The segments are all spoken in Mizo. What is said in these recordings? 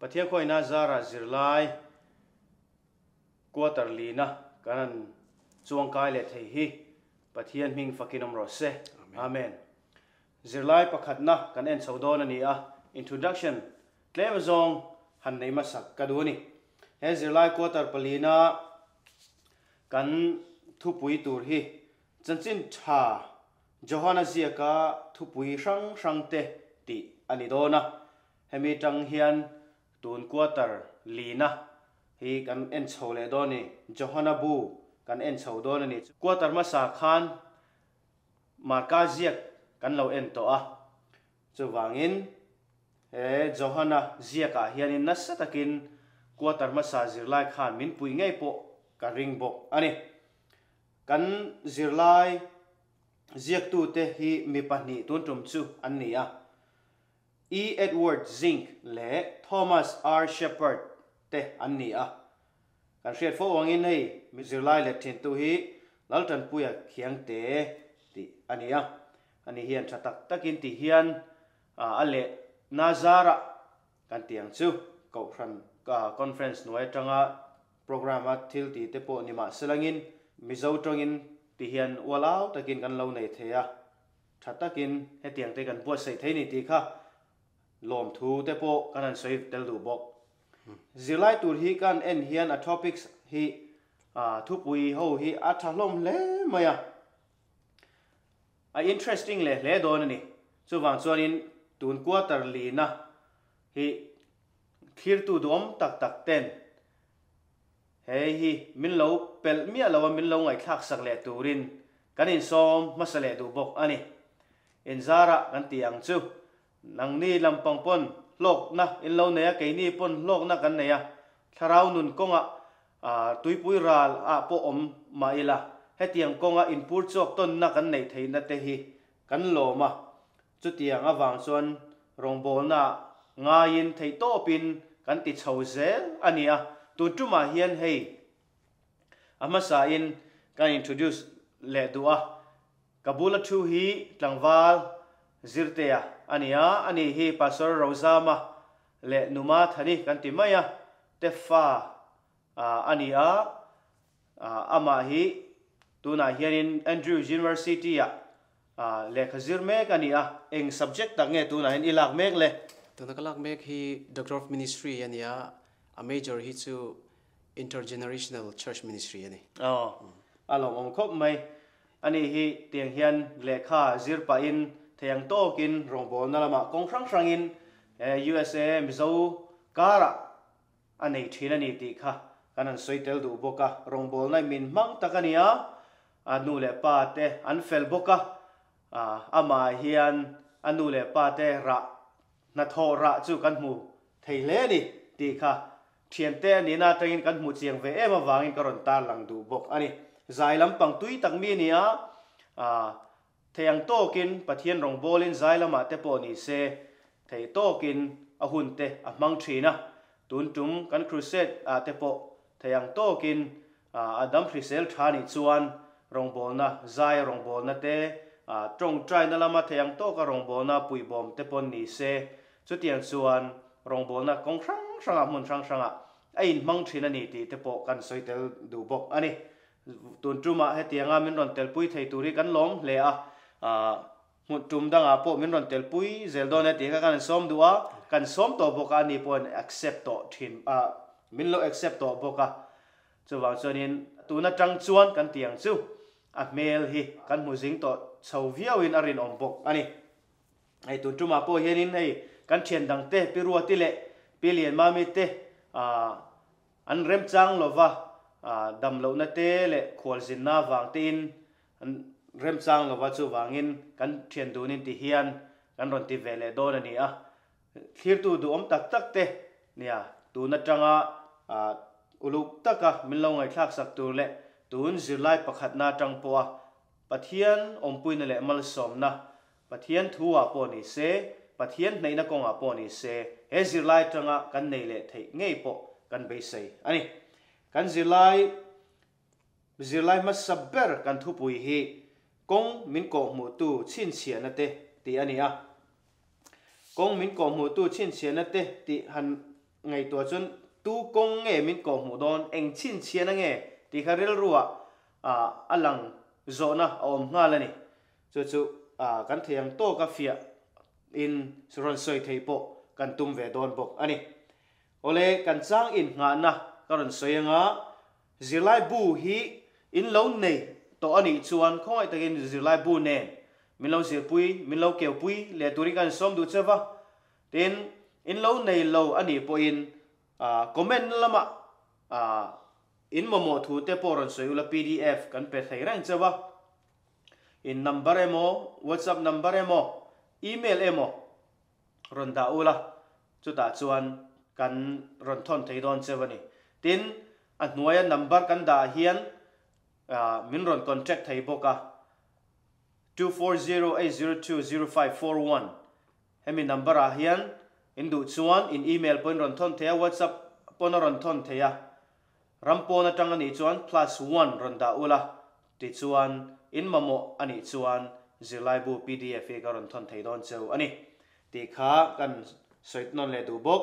Pathian khawiina zara zirlai quarter lina kan han chuangkai leh thei hi Pathian hming fakin awm rawh se. Amen. Zirlai pakhatna kan en chho dawn a ni a, introduction tlem zawng han nei hmasak ka duh a ni. He zirlai quarter palina kan thupui tur hi chanchin tha Johana ziaka thupui hrang hrang te tih a ni dawn a, hemi tang hian tun quarter lina hi kan en chho leh dawn a ni, Johana bu kan en chho dawn a ni. Quarter hmasa khan Marka ziak kan lo en tawh a, chuvangin he Johana ziakah hianin nasa takin quarter hmasa zirlai khan min puih ngei pawh ka ring bawk a ni. Kan zirlai ziaktute hi mi pahnih tun tum chu an ni a, E. Edward Zink leh Thomas R. Shepard te an ni a. Kan hriat fo angin hei zirlai let thintu hi Laltanpuia Khiangte tih a ni a, ani hian tha tak takin ti hian a leh Nazara kan tih ang chu Kohhran Conference hnuai atanga program a thil tih te pawh ni mah selangin Mizo tawngin ti hian ualau takin kan lo nei thei a, tha takin hetiang te kan buatsaih thei ni tih kha lawmthu te pawh kan han sawi tel duh bawk. Zirlai tur hi kan en hian a topics hi thupui ho hi a tha hlawm hle mai a, a interesting leh hle dawn a ni. Chuvang chuanin tun quarter lina hi thlirtu duhawm tak tak ten hei hi min lo pelh miah lo a, min lo ngaihthlak sak leh turin kan insawm hmasa leh duh bawk a ni. Inzarah kan tih ang chu. Nangni lampang pawn hlawkna in lo nei a, keini pawn hlawkna kan nei a, thlarau nun kawngah tuipui ral ah pawh awm mah ila, hetiang kawnga inpur chhuak tawnna kan neih theihna te hi kan lawm a, chutiang avang chuan rawngbawlna ngaiin theihtawpin kan ti chho zel a ni a, tun tumah hian hei a hmasain kan introduce leh duh a. Ka bula thu hi tlangval Zirtea a ni a, ani hi Pastor Rozama leh Numa Thani kan ti mai a, te fa a ni a, amah hi tunah hianin Andrews University-ah lehkha zir mek a ni a, eng subject tak nge tunah hian i lak mek le? Tuna ka lak mek hi Doctor of Ministry a ni a, a major hi chu Intergenerational Church Ministry a ni. Aw, a lawmawm khawp mai. Ani hi tiang hian lehkha zir pahin thei ang tawkin rawngbawlna lamah kawng hrang hrangin USA Mizo karah a nei thin a ni tih kha kan han sawi tel duh bawk a. Rawngbawlna min hmang tak a ni a, a nu leh pa te an fel bawk a, amah hian a nu leh pa te rah hnathawh rah chu kan hmu thei hle a ni tih kha Thiante a nihna atangin kan hmuh chiang ve em avangin ka rawn tarlang duh bawk a ni. Zai lampang tui tak mi a ni a, thei ang tawkin Pathian rawngbawlin zai lamah te pawh ni se thei tawkin a hun te a hmang thin a, tun tum kan crusade ah te pawh thei ang tawkin a dam hrisel tha nih chuan rawngbawlna, zai rawngbawlna te, tawngtaina lama thei ang tawka rawngbawlna puihbawm te pawn ni se Chutiang chuan rawngbawlna kawng hrang hrangah hmun hrang hrangah a inhmang thin a ni tih te pawh kan sawi tel duh bawk a ni. Tun tumah hetianga min rawn telpui thei tur hi kan lawm hle a, hmun tum dangah pawh min rawn telpui zel dawn e tih kha kan sawm duh a, kan sawm tawh bawk a, ani pawhin accept tawh thin a, min lo accept tawh bawk a. Chuvang chuanin tun atang chuan kan ti ang chu a hmel hi kan hmu zing tawh chho viauin a rinawm bawk a ni. Hei tun tumah pawh hianin hei kan thian dang te Pi Ruati leh Pi Lianmami te an remchang lova dam lohna te leh khualzinna avang tein an remchang lova chuvangin kan thian dunin ti hian kan rawn ti ve leh dawn a ni a. Thlirtu duhawm tak tak te nia tun atanga uluk taka min lo ngaihthlak sak tur leh tun zirlai pakhatna atang pawha Pathian awmpuina leh malsawmna Pathian thu ah pawh ni se, Pathian hnaihna kawngah pawh ni se, he zirlai atanga kan nei leh theih ngei pawh kan beisei a ni. Kan zirlai zirlai hmasa ber kan thupui hi Kawng min kawhhmuhtu chhinchhiahna te tih a ni a. Kawng min kawhhmuhtu chhinchhiahna te tih han. ngaihtuah chuan tu kawng nge min kawhhmuh dawn, eng chhinchhiahna nge tih kha rilruah a lang zawhna a awm nghal a ni. Chu chu kan thei ang tawka fiah in rawn sawi thei pawh kan tum ve dawn bawk a ni. Awle, kan chang innghahna ka rawn sawi anga zirlai bu hi in lo nei tawh a nih chuan khawngaih takin zirlai bu nen min lo zirpui, min lo keupui leh turin kan insawm duh cheuh va. Tin, in lo nei lo a nih pawhin comment lamah in mamawh thu te pawh rawn sawi ula pdf kan pe thei reng cheuh va. In number emaw, WhatsApp number emaw, email emaw rawn dah ula, chutah chuan kan rawn thawn thei dawn cheu a ni. Tin, a hnuaia number kan dah hian min rawn contact thei bawk a, 2408020541 hemi number ah hian in duh chuan in email pawhin rawn thawn thei a, WhatsApp pawn a rawn thawn thei a. Ram pawn atang a nih chuan plus one rawn dah ula, tichuan in mamawh a nih chuan zirlaibu pdf hi ka rawn thawn thei dawn cheu a ni tih kha kan sawi nawn leh duh bawk.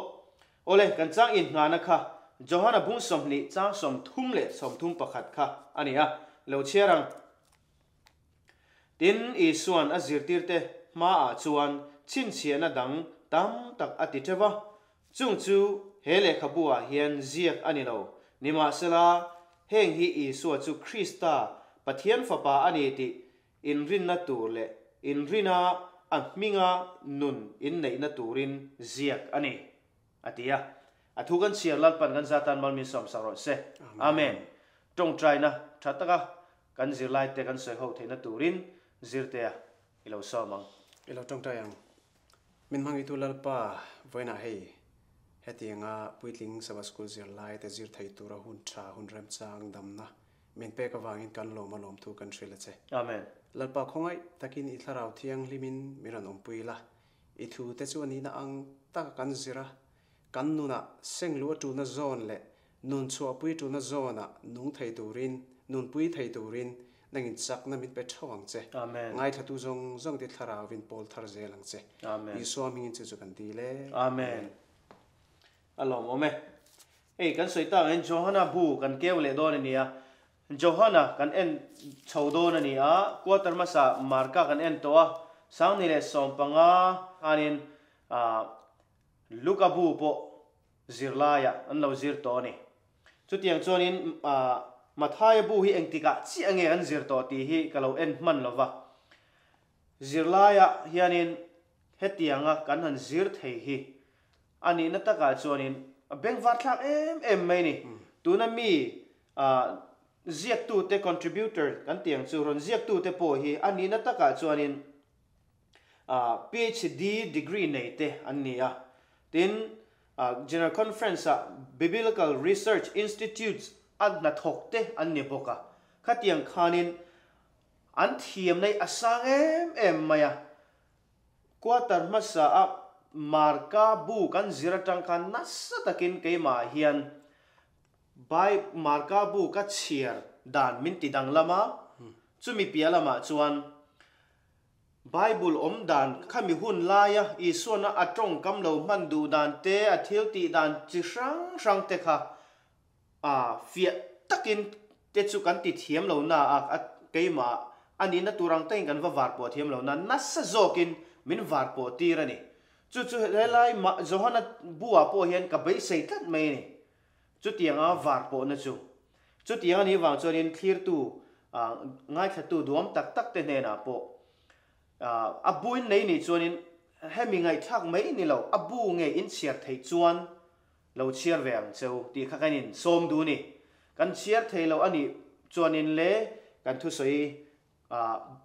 Awle, kan chang inhnghahna kha Johana bung 20 chang 33 31 kha a ni a, lo chhiar ang. Tin, Isua'n a zirtirte hmaah chuan chhinchhiahna dang tam tak a ti teuh a, Chung chu he lehkhabu ah hian ziak a ni lo. Nimahsela, heng hi Isua chu Krista, Pathian Fapa a ni tih inrinna tur leh inrina a hminga nun inneihna turin ziak a ni, a ti a. A thu kan chhiar Lalpan kan zatan mal min sawmsak rawh se. Amen. Tawngtaina tha taka kan zirlaite kan sawi ho theihna turin zirtea i lo sawm ang. I lo tawngtai ang. Min hmangitu Lalpa, vawiinah hei hetianga puitling Sabbath School zirlai te zir thei tura hun tha, hun remchang, damna min pek avangin kan lawm a lawmthu kan hrilh a che. Amen. Lalpa khawngaih takin i thlarau thianghlimin min rawn awmpui la, i thu te chu a nihna ang taka kan zir a, kan nunah sengluh a tulna zawn leh Nun chhuahpui tuna zawnah nung thei turin, nunpui thei turin nangin chakna min pe theuh ang che. Amen. Ngaithlatu zawng zawng te thlarauvin pawl thar zel ang che. Amen. Isua hmingin chu chu kan dil e. Amen. A lawmawm e. Hei kan sawi tak angin Johana bu kan keu leh dawn a ni a. Johana kan en chho dawn a ni a. Quarter hmasa Marka kan en tawh a. 2015 khanin Luka bu pawh zirlaiah an lo zir tawh a ni. Chutiang chuanin Mathaia bu hi engtikah chiah nge an zir tawh tih hi ka lo en hman lo va. Zirlaiah hianin hetianga kan han zir thei hi a nihna takah chuanin a bengvar thlak em em mai a ni. Tuna mi ziaktute, contributor kan tih ang chu, rawn ziaktute pawh hi a nihna takah chuanin PhD degree nei te an ni a. Tin, General Conference-ah Biblical Research Institutes a hnathawk te an ni bawk a. Khatiang khanin an thiamna hi a sang em em mai a. Quarter hmasa a Marka bu kan zir atang khan nasa takin keimah hian Bai Marka bu ka chhiar dan min ti danglam a, chumi piah lamah chuan Bible awm dan khami hun laia Isuana a tawngkam lo hman duh dan te, a thil tih dan chi hrang hrang te kha a fiah takin te chu kan ti thiam lo na a, a keimah a nihna tur ang takin kan va var pawh thiam lo na, nasa zawkin min var pawh tir a ni. Chu chu helai Johana buah pawh hian ka beisei tlat mai a ni. Chutianga var pawhna chu. Chutiang a nih vang chuanin thlirtu, ngaithlatu duam tak tak te hnenah pawh a bu in nei nih chuanin hemi ngaihthlak mai ni lo, a bu nge in chhiar theih chuan lo chhiar ve ang cheu tih kha kan in sawm duh ni. Kan chhiar thei lo a nih chuanin le kan thusawi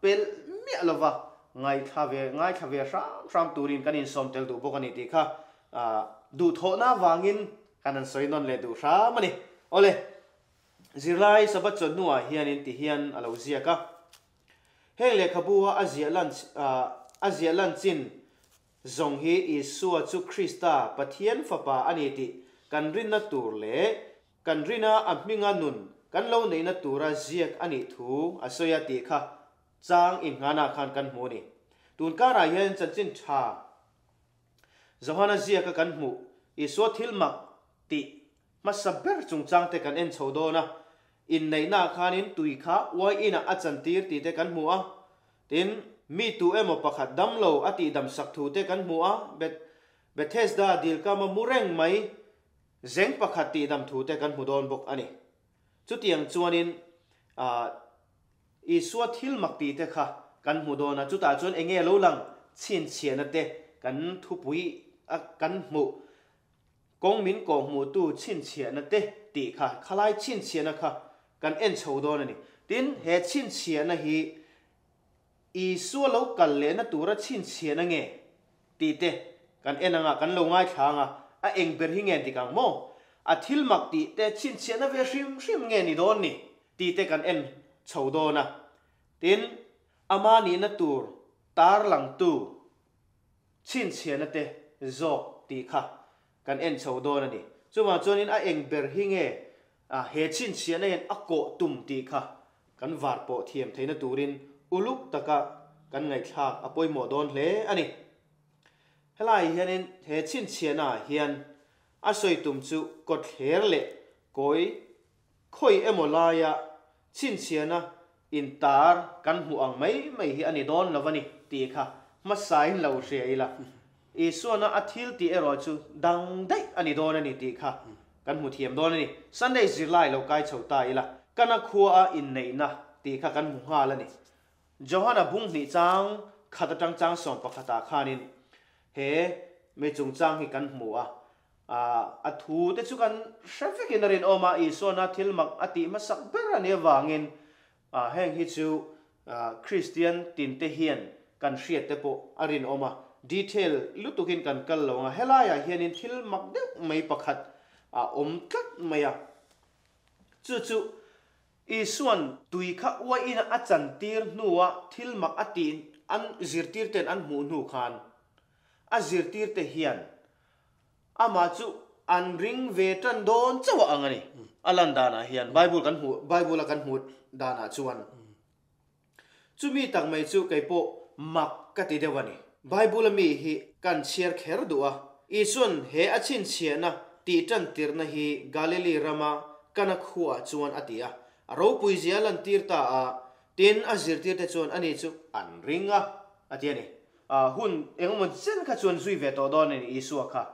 Pelh miah lova ngaithla ve ngaithla ve hram hram turin kan insawm tel duh bawk a ni tih kha duhthawhna avangin kan han sawi nawn leh duh hram a ni. Awle, zirlai Sabbath chawt hnuah hianin ti hian a lo ziak a. Heng lehkhabu a a ziah lan a ziah lan chin zawng hi Isua chu Krista, Pathian Fapa a ni tih kan rinna tur leh Kan rina a hminga nun kan lo neihna tura ziak a nih thu a sawi a tih kha chang innghanah khan kan hmu a ni. Tun karah hian chanchin tha Johana ziaka kan hmuh Isua thil mak tih hmasa ber chungchang te kan en chho dawn a, inneihna ah khanin tui kha uaiin ah a chantir tih te kan hmu a, tin, mi tu emaw pakhat damlo a tihdam sak thu te kan hmu a, Bethesda dilkama mu reng mai zeng pakhat tihdam thu te kan hmu dawn bawk a ni. Chutiang chuanin ah Isua thil mak tih te kha kan hmu dawn a, chutah chuan eng nge lo lang chhinchhiahna te kan thupui a kan hmuh kawng min kawh hmuhtu chhinchhiahna te tih kha khalai chhinchhiahna kha kan en chho dawn a ni. Tin, he chhinchhiahna hi Isua lo kal lehna tura chhinchhiahna nge tih te kan en anga kan lo ngaithla anga a eng ber hi nge dik ang maw? A thil mak tih te chhinchhiahna ve hrim hrim nge ni dawn ni? Tih te kan en chho dawn a. Tin, ama nihna tur tarlangtu chhinchhiahna te zawk tih kha kan en chho dawn a ni. Chuvang chuanin a eng ber hi nge he chhinchhiahna hian a kawh tum tih kha kan var pawh thiam theihna turin uluk taka kan ngaihthlak a pawimawh dawn hle a ni. Helai hianin he chhinchhiahna ah hian a sawi tum chu kawtthler leh kawi Khawi emaw laia chhinchhiahna intar kan hmuh ang mai mai hi a ni dawn lo a ni tih kha hmasain lo hria ila, Isuana a thil tih erawh chu dang daih a ni dawn a ni tih kha kan hmu thiam dawn a ni. Sunday zirlai lo kai chho ta ila, Kana khua a inneihna tih kha kan hmu nghal a ni. Johana bung hnih chang khat atang chang sawm pakhatah khanin he mi chungchang hi kan hmu a, A thu te chu kan hre vekin a rinawm a, Isuana thil mak a tih hmasak ber a nih avangin heng hi chu Kristian tinte hian kan hriat te pawh a rinawm a, detail lutukin kan kal lo ang a, helaiah hianin thil mak deuh mai pakhat a awm tlat mai a, chu chu Isuan tui kha uaiin a chantir hnua thil mak a tih an zirtirten an hmuh hnu khan a zirtirte hian Amah chu an ring ve tan dawn chauh a ang a ni. A lan danah hian Bible kan hmuh Bible a kan hmuh danah chuan chumi tak mai chu kei pawh mak ka ti deuh a ni. Bible a mi hi kan chhiar kher duh a, Isuan he a chhinchhiahna tih tan tirhna hi Galilee rama Kana khuaah chuan a ti a, a ropui zia lantir ta a, tin a zirtirte chuan ani chu an ring a, a ti a ni. A hun engemaw chen kha chuan zui ve tawh dawn a ni Isua kha.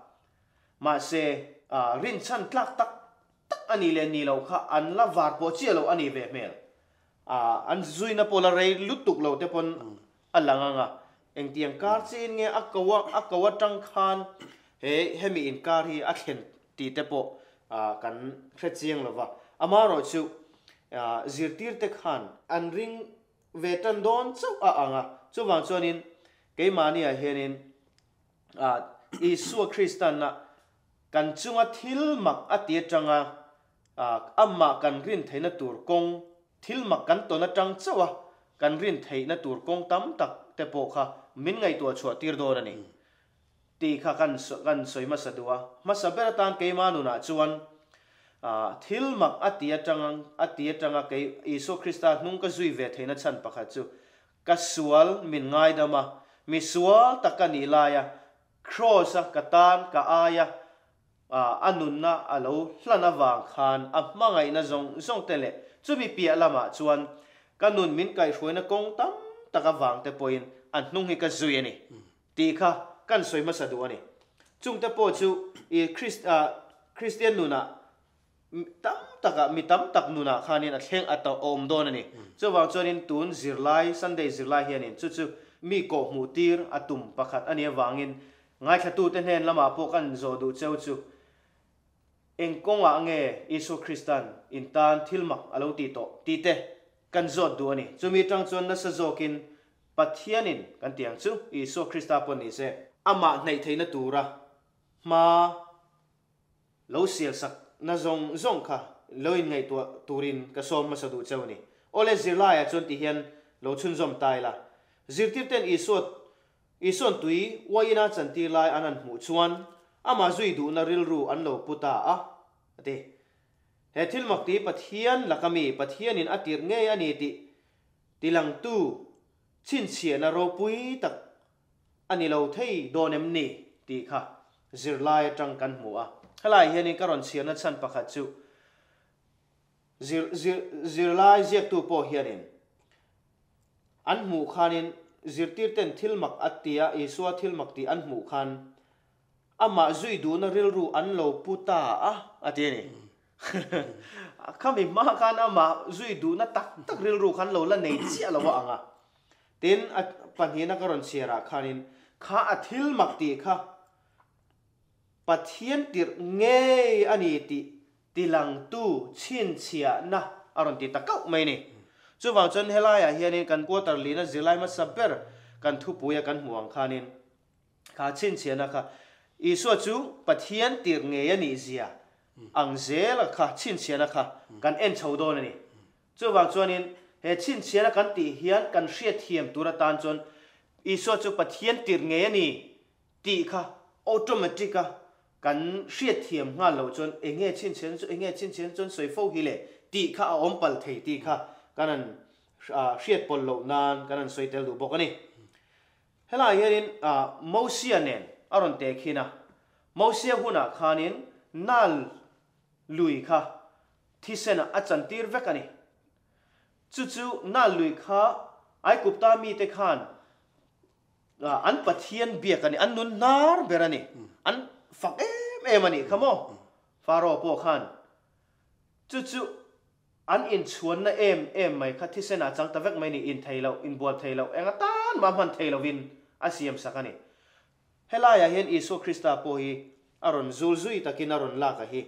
Mahse, rinchhan tlak tak tak a nih leh nih loh kha an la var pawh chiah loh a nih ve hmel. An zuina pawh la rei lutuk lo te pawn a lang ang a. Engtiang kar chiin nge a ko a, a ko atang khan he hemi inkar hi a thlen tih te pawh kan hre chiang lo va. Amaherawhchu, zirtirte khan an ring ve tan dawn chauh a ang a, chuvang chuanin keimahniah hianin Isua Kristanna kan chunga thil mak a ti atanga amah kan rin theihna tur kawng, thil mak kan tawn atang chauh a kan rin theihna tur kawng tam tak te pawh kha min ngaihtuah chhuah tir dawn a ni tih kha kan kan sawi hmasa duh a. Hmasa ber atan keimah nunah chuan thil mak a ti atang a ti atanga kei Isua Krista hnung ka zui ve theihna chhan pakhat chu ka sual min ngaidam a, mi sual tak ka nih laia Kraws a ka tan ka aia a nunna a lo hlan avang khan a hmangaihna zawng zawng te leh chumi piah lamah chuan ka nun min kaihhruaina kawng tam tak avang te pawhin a hnung hi ka zui a ni. Tih kha kan sawi hmasa duh a ni. Chungte pawh chu i Kristian nunah tam takah mi tam tak nunah khanin a thleng a awm dawn a ni. Chuvang chuanin tun zirlai, Sunday zirlai hianin chu chu mi kawhhmuh tir a tum pakhat a nih avangin ngaithlatute hnen lamah pawh kan zawh duh cheu chu eng kawngah nge Isua Kristan in tan thil mak a lo tih tawh tih te kan zawt duh a ni. Chumi atang chuan nasa zawkin Pathianin kan tih ang chu Isua Krista pawh ni se, amah hnaih theihna tura hma lo sialsak na zawng zawng kha lo inngaihtuah turin ka sawm hmasa duh cheu a ni. Awle zirlaiah chuan ti hian lo chhunzawm ta ila. Zirtirten Isua Isua'n tui uaiin a chantir lai an han hmuh chuan amah zui duhna rilru an lo pu ta a, a ti. He thil mak ti Pathian laka mi Pathianin a tirh ngei a ni tih Tilangtu chhinchhiahna ropui tak a ni lo thei dawn em ni tih kha Zirlai atang kan hmu a. Helai hianin ka rawn chhiarna chhan pakhat chu zir zir zirlai ziaktu pawh hianin an hmuh khanin zirtirten thil mak a tia Isua thil mak tih an hmuh khan amah zui duhna rilru an lo pu ta a a ti a ni. Khami hma khan amah zui duhna tak tak rilru khan lo la nei chiah lo a ang a. Tin, a pahnihna ka rawn chhiarah khanin kha a thil mak tih kha Pathian tirh ngei a ni tih tilangtu chhinchhiahna a rawn ti ta kauh mai a ni. Chuvang chuan helaiah hianin kan quarter lina zirlai hmasa ber kan thupuia kan hmuh ang khanin kha chhinchhiahna kha Isua chu Pathian tirh ngei a nih zia ang zela kha chhinchhiahna kha kan en chho dawn a ni. Chuvang chuanin he chhinchhiahna kan tih hian kan hriatthiam tur atan chuan Isua chu Pathian tirh ngei a ni tih kha automatic a kan hriatthiam nghal loh chuan eng nge chhinchhiahna chu eng nge chhinchhiahna chuan sawi fo hi le tih kha a awm palh thei tih kha kan han hriat pawlh loh nan kan han sawi tel duh bawk a ni. Helaiah hianin Mosia nen a rawn teh khin a, Mosia hunah khanin Nal lui kha thisenah a chantir vek a ni. Chu chu Nal lui kha Aikupta mite khan An Pathian biak a ni, an nun hnar ber a ni, an fak em em a nih kha maw? Pharaoh pawh khan chu chu an inchhuanna em em mai kha thisen ah chang ta vek mai ni, in thei loh, inbual thei loh, eng atan mah hman thei lovin a siam sak a ni. Helaiah hian Isua Krista pawh hi a rawn zul zui takin a rawn lak a hi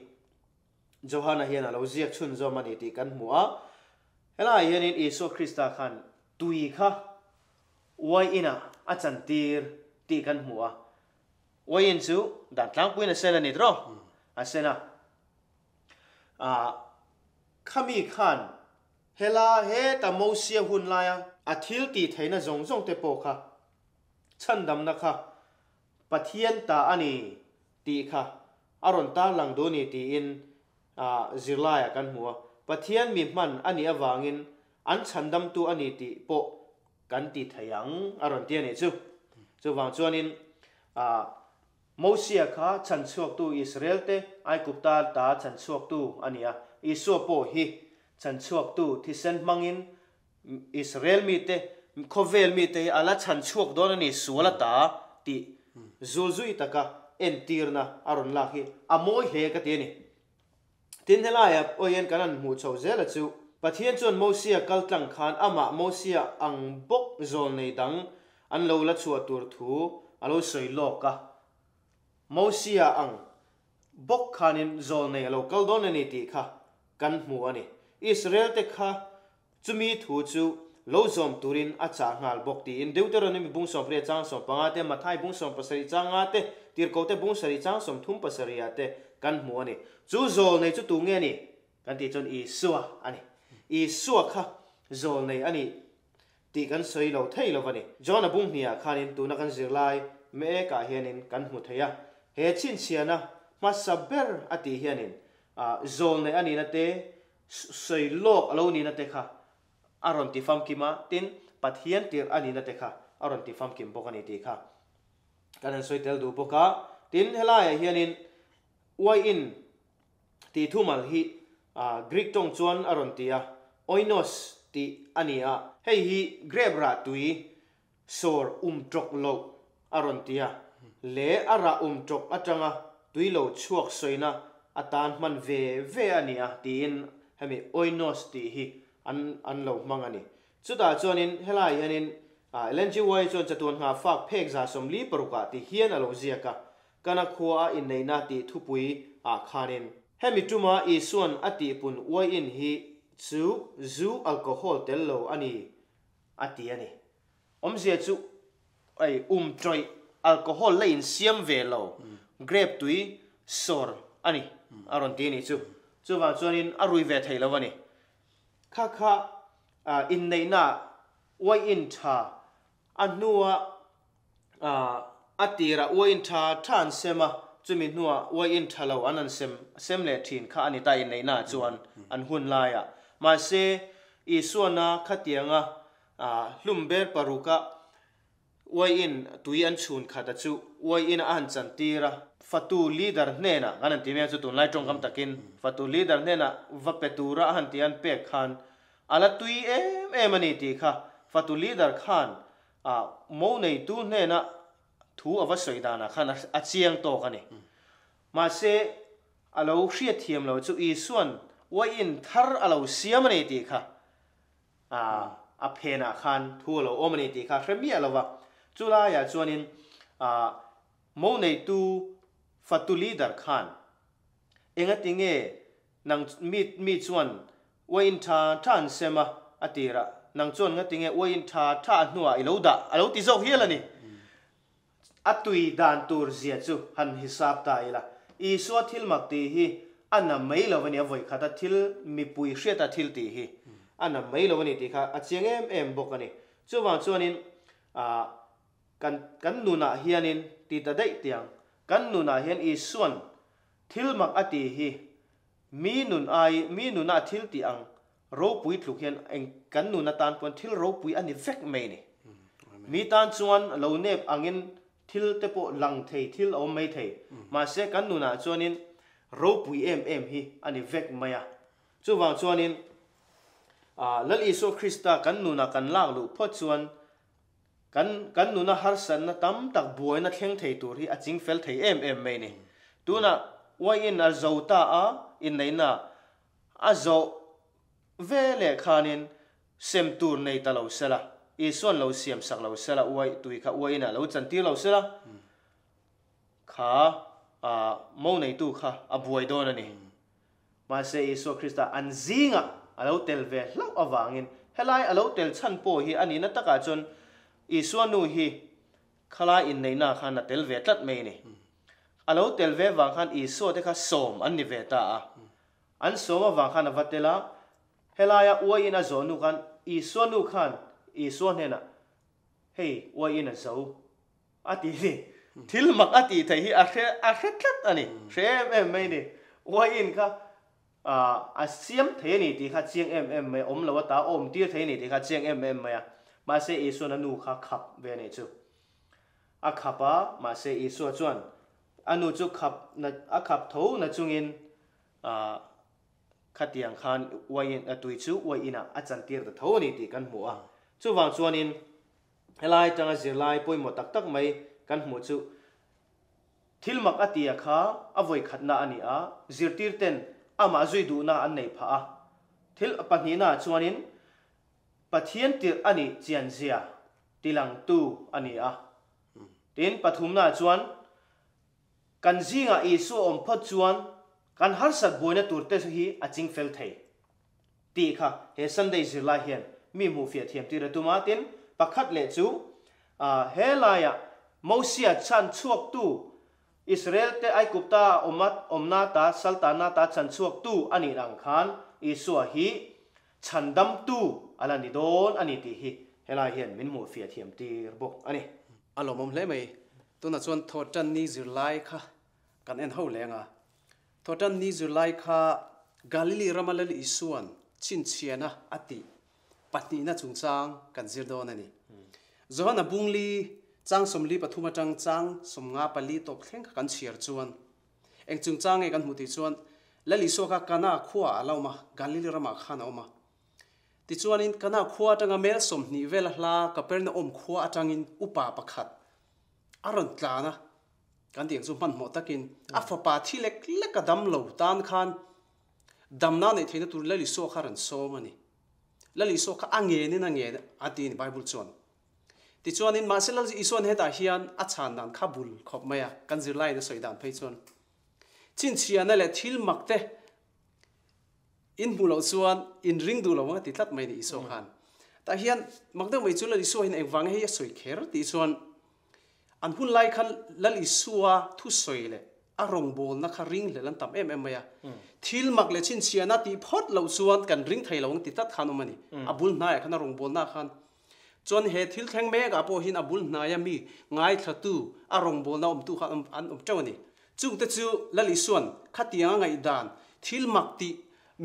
Johana hian a lo ziak chhunzawm a ni tih kan hmu a. Helaiah hianin Isua Krista khan tui kha Uaiin ah a chantir tih kan hmu a, uaiin chu dan tlangpuiin a sen a ni tawh, a sen a. Ah, khami khan hela heta Mosia hun laia a thil tih theihna zawng zawng te pawh kha chhandamna kha Pathian ta a ni tih kha a rawn tarlang duh a ni tiin ah zirlaiah kan hmu a. Pathian mi hman a nih avangin an chhandamtu a ni tih pawh kan ti thei ang a rawn ti a nih chu. Chuvang chuanin ah Mosia kha chhanchhuaktu Israel te Aigupta ta chhanchhuaktu a ni a, Isua pawh hi chhanchhuaktu thisen hmangin Israel mite khawvel mite hi a la chhanchhuak dawn a ni sual a ta tih zulzui taka entirna a rawn lak hi a mawi hle ka ti a ni. Tin, helaiah pawh hian kan han hmuh chho zel a chu, Pathian chuan Mosia kal tlang khan amah Mosia ang bawk zawlnei dang an lo la chhuah tur thu a lo sawi lawk a. Mosia ang bawk khanin zawlnei a lo kal dawn a ni tih kha kan hmu a ni. Israel-te kha Chumi thu chu lo zawm turin a chah nghal bawk tiin Deuteronomy bung 18 chang 15 te, Matthai bung 17 chang nga te, Tirhkohte bung 7 chang 37 ah te kan hmu a ni. Chu zawlnei chu tu nge ni? Kan tih chuan Isua a ni. Isua kha zawlnei a ni tih kan sawi lo thei lo va ni. John-a bung hniah khanin tuna kan zirlai mek-ah hianin kan hmu thei a. He chhinchhiahna hmasa ber a tih hianin zawlnei a nihna te, Sawi lawk a lo nihna te kha a rawn ti famkim a, tin, Pathian tirh a nihna te kha a rawn ti famkim bawk a ni tih kha kan han sawi tel duh bawk a. Tin, helaiah hianin uaiin tih thumal hi Greek tawng chuan a rawn ti a, oinos tih a ni a, hei hi grape rah tui sawr um tawk loh a rawn ti a, leh a rah um tawk atanga tui lo chhuak sawina atan hman ve ve a ni a tiin hemi oinos tih hi an an lo hmang a ni. Chutah chuanin helaiah hianin Ellen G. White chuan chatuan nghah fak phek 46 ah ti hian a lo ziak a, Kana khua a inneihna tih thupui ah khanin hemi tuma Isuan a tihpun uaiin hi chu zu alcohol tel lo a ni a ti a ni. Awmzia chu ei um tawih alcohol la insiam ve lo grape tui sawr a ni a rawn ti a nih chu. Chuvang chuanin a rui ve thei lo a ni. Kha kha inneihna uaiin tha a hnua a tirah uaiin tha tha an sem a, chumi hnuah uaiin tha lo an an sem sem leh thin kha a ni ta inneihnaah chuan an hun laiah. Mahse Isuana khatianga hlum ber paruka Uaiin tui an chhun khat a chu uaiin a han chantir a. Fatu leader hnenah kan han ti mai ang chu tunlai tawngkam takin fatu leader hnenah va pe tura a han ti an pek khan a la tui em em a ni tih kha fatu leader khan a mo neitu hnena thu a va sawi danah khan a chiang tawk a ni. Mahse a lo hriatthiam lo chu Isua'n uaiin thar a lo siam a ni tih kha A a phenah khan thu a lo awm a ni tih kha hre miah lo va. Chu laiah chuanin a mo neitu fatu leader khan engati nge nang mi mi chuan uaiin tha tha an sem a a tirah nang chuan ngati nge uaiin tha tha a hnuah i lo dah a lo ti zawk hial a ni. A tui dan tur zia chu han hisap ta ila. Isua thil mak tih hi a na mai lo a ni, a vawi khata thil mipui hriata thil tih hi a na mai lo a ni tih kha a chiang em em bawk a ni. Chuvang chuanin ah kan kan nunah hianin ti ta daih tiang, kan nunah hian Isuan thil mak a tih hi mi nun ai mi nuna a thil tih ang Ropui tluk hian eng kan nun atan pawn thil ropui a ni vek mai ni. Mi tan chuan lo nep angin thil te pawh lang thei thil a awm mai thei. Mahse kan nunah chuanin ropui em em hi a ni vek mai a. Chuvang chuanin Lal Isua Krista kan nunah kan lak luh phawt chuan kan kan nuna harsatna tam tak buaina thleng thei tur hi a ching fel thei em em mai ni. Tunah uaiin a zo ta a inneihna A zawh ve leh khanin sem tur nei ta lo sela, Isua'n lo siam sak lo sela, uai tui kha uaiin a lo chantir lo sela, kha a mo neitu kha a buai dawn a ni. Mahse Isua Krista an zingah a lo tel ve hlauh avangin helai a lo tel chhan pawh hi a nihna takah chuan Isua nu hi khalai inneihna khan a tel ve tlat mai a ni. A lo tel ve vang khan Isua te kha sawm an ni ve ta a. An sawm avang khan a va tel a, helaia uaiin a zawh nu khan Isua nu khan Isua hnenah, Hei, uaiin a zo a ti ni. Thil mak a tih theih hi a hre a hre tlat a ni, hre em em mai ni. Uaiin kha a siam thei a ni tih kha chiang em em mai a, awm lo ata awm tir thei a ni tih kha chiang em em mai a. Mahse Isua'n a nu kha khap ve a nih chu. A khap a, mahse Isua chuan a nu chu khap na a khap tho na chungin Ah, khatiang khan uaiin a tui chu uai inah a chantir ta tho a ni tih kan hmu a. Chuvang chuanin helai atanga zirlai pawimawh tak tak mai kan hmuh chu thil mak a tia kha a vawi khatna a ni a, zirtirten amah zui duhna an neih phah a. Thil pahnihnaah chuanin Pathian tirh a nih chianzia tilangtu a ni a. Tin, pathumnaah chuan Kan zingah Isua awm phawt chuan kan harsat buaina tur te hi a ching fel thei tih kha he Sunday zirlai hian mi hmuhfiah thiam tir a tum a. Tin, pakhat leh chu he laiah Mosia chhan chhuaktu Israel te Aigupta awma awmna ta saltana ta chhan chhuaktu a nih ang khan Isua hi chhandamtu a la ni dawn a ni tih hi helai hian min hmuhfiah thiam tir bawk a ni. A lawmawm hle mai. Tunah chuan Thawhtanni zirlai kha kan en ho leng a. Thawhtanni zirlai kha Galili rama Lal Isua'n chhinchhiahna a tih pahnihna chungchang kan zir dawn a ni. Johana Bungli chang 43 atang chang 54 tawp thleng kha kan chhiar chuan eng chungchang nge kan hmuh tih chuan Lal Isua kha Kana khuaah a la awm a, Galili ramah khan a awm a. Tichuanin Kana khua atanga mel 20 vela hla Kapernaum khua atangin upa pakhat a rawn tlan a, kan tih ang chu hmanhmawh takin a fapa thi lek lek a dam lo tan khan damna neih theihna tur Lal Isua kha a rawn sawm a ni. Lal Isua kha a ngenin a ngen a ti a ni Bible chuan. Tichuanin mahse Lal Isua'n hetah hian a chhan dan kha bul khawp mai a, kan zirlaiin a sawi dan phei chuan chhinchhiahna leh thil mak te In hmuh loh chuan in ring duh lo ang a ti tlat mai ni Isua khan. Tah hian mak deuh mai chu Lal Isua hian engvang hei a sawi kher tih chuan an hun lai khan Lal Isua thusawi leh a rawngbawlna kha ring hlel an tam em em mai a. Thil mak leh chhinchhiahna tih phawt loh chuan kan ring thei lo ang ti tlat khan awm a ni. A bul hnaiah khan a rawngbawlna khan chuan he thil thleng mekah pawh hian a bul hnaia mi ngaithlatu a rawngbawlna awmtu kha an awm teuh a ni. Chungte chu Lal Isua'n khatianga ngaihdan thil mak tih